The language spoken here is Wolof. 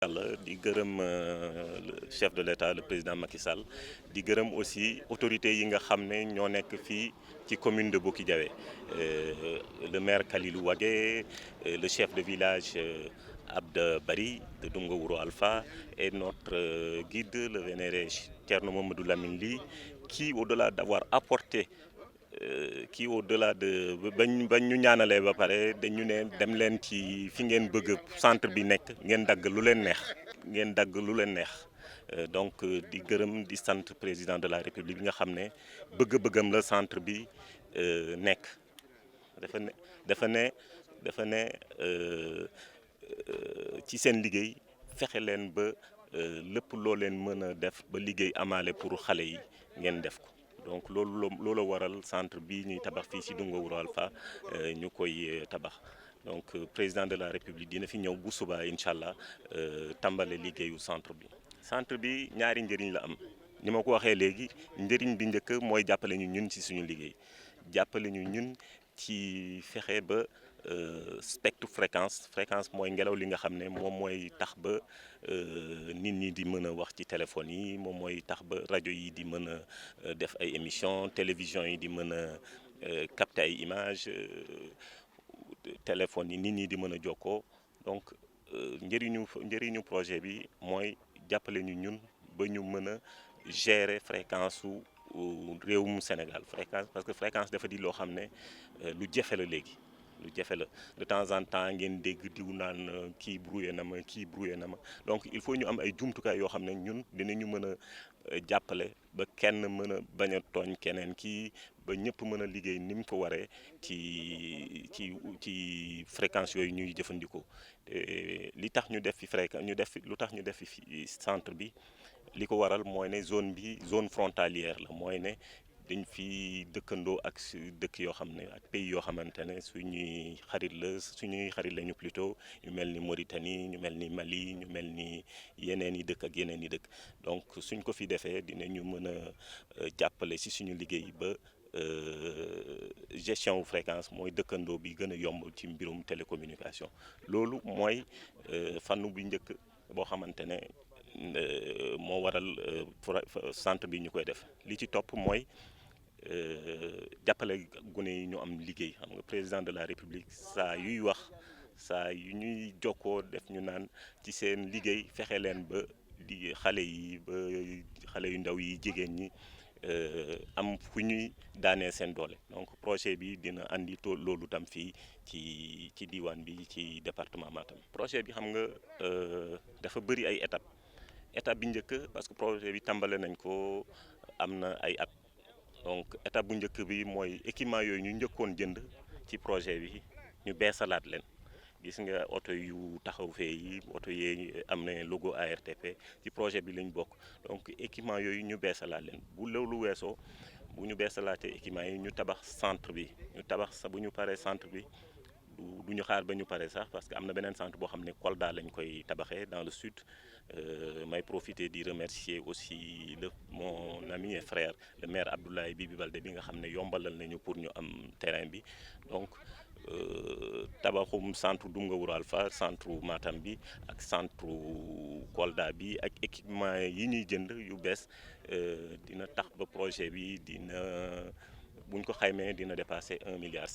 Yàlla di gërëm le chef de l'État le président Macky Sall di gërëm aussi autorités yi nga xam ne ñoo nekk fii ci commune de Boki-Diawé le maire Kalilou Wagué le chef de village Abda Bari de Dounga Ouro Alpha et notre guide le vénéré Thierno Mamadou Lamine Ly qui au-delà d'avoir apporté kii au-delà de bañ ñu ñaanalee ba pare dañu ne dem leen ci fi ngeen bëgg centre bi nekk ngeen dagg lu leen neex donc di gërëm di sant président de la république bi nga xam ne bëgg-bëggam la centre bi nekk dafa ne ci seen liggéey fexe leen ba lépp loo leen mën a def ba liggéey amaale pour xale yi ngeen def ko. Donc loolu waral centre bi ñuy tabax fii ci Dounga Ouro Alpha ñu koy tabax donc président de la république dina fi ñëw bu subaa incha allah tàmbale liggéeyu centre bi. centre bi ñaari njëriñ la am ni ma ko waxee léegi njëriñ bi njëkk mooy jàppale ñu ñun ci suñu liggéey jàppale ñu ñun ci fexe ba spectre fréquence mooy ngelaw li nga xam ne moom mooy tax ba nit ñi di mën a wax ci téléphone yi moom mooy tax ba rajo yi di mën a def ay émissions télévision yi di mën a capter ay images téléphone yi nit ñi di mën a jokkoo donc njëriñu projet bi mooy jàppale ñu ñun ba ñu mën a gérer fréquence su réewum Sénégal parce que fréquence dafa di loo xam ne lu jafe la léegi. lu jafe la de temps en temps ngeen dégg diw naan kii brouillé na ma donc il faut ñu am ay jumtukaay yoo xam ne ñun dinañu mën a jàppale ba kenn mën a bañ a tooñ keneen kii ba ñëpp mën a liggéey ni mu ko waree ci fréquence yooyu ñuy jëfandikoo li tax ñu def fi lu tax ñu def fi centre bi li ko waral mooy ne zone frontalière la mooy ne dañ fi dëkkandoo ak dëkk yoo xam ne ak pays yoo xamante ne suñuy xarit lañu plutôt ñu mel ni Mauritanie ñu mel ni Mali ñu mel ni yeneen i dëkk ak yeneen i dëkk donc suñ ko fi defee dinañu mën a jàppale ci suñu liggéey ba gestion wu fréquence mooy dëkkandoo bi gën a yomb ci mbirum télécommunication loolu mooy fànn bu njëkk boo xamante ne moo waral centre bi ñu koy def li ci topp mooy jàppale gune yi ñu am liggéey xam nga président de la république saa yu ñuy jokkoo def ñu naan ci seen liggéey fexe leen ba xale yu ndaw yi jigéen ñi am fu ñuy daanee seen doole donc projet bi dina andi loolu tam fii ci diwaan bi ci département Matam. projet bi xam nga dafa bëri ay étape bi njëkk parce que projet bi tàmbale nañ ko am na ay at donc étape bu njëkk bi mooy équipement yooyu ñu njëkkoon jënd ci projet bi ñu beesalaat leen gis nga oto yu taxaw fee yi oto yee am na logo ARTP ci projet bi lañ bokk donc équipement yooyu ñu beesalaat leen bu loolu weesoo bu ñu beesalaatee équipement yi ñu tabax centre bi bu ñu paree centre bi du ñu xaar ba ñu pare sax parce que am na beneen centre boo xam ne Kolda lañ koy tabaxee dans le sud may profiter di remercier aussi mon ami et frère le maire Abdoulaye Bibi Baldé bi nga xam ne yombalal nañu pour ñu am terrain bi donc tabaxum centre Dounga Ouro Alpha centre Matam bi ak centre Kolda bi ak équipement yi ñuy jënd yu bees dina tax ba projet bi buñ ko xaymee dina dépasser 1,5 milliard.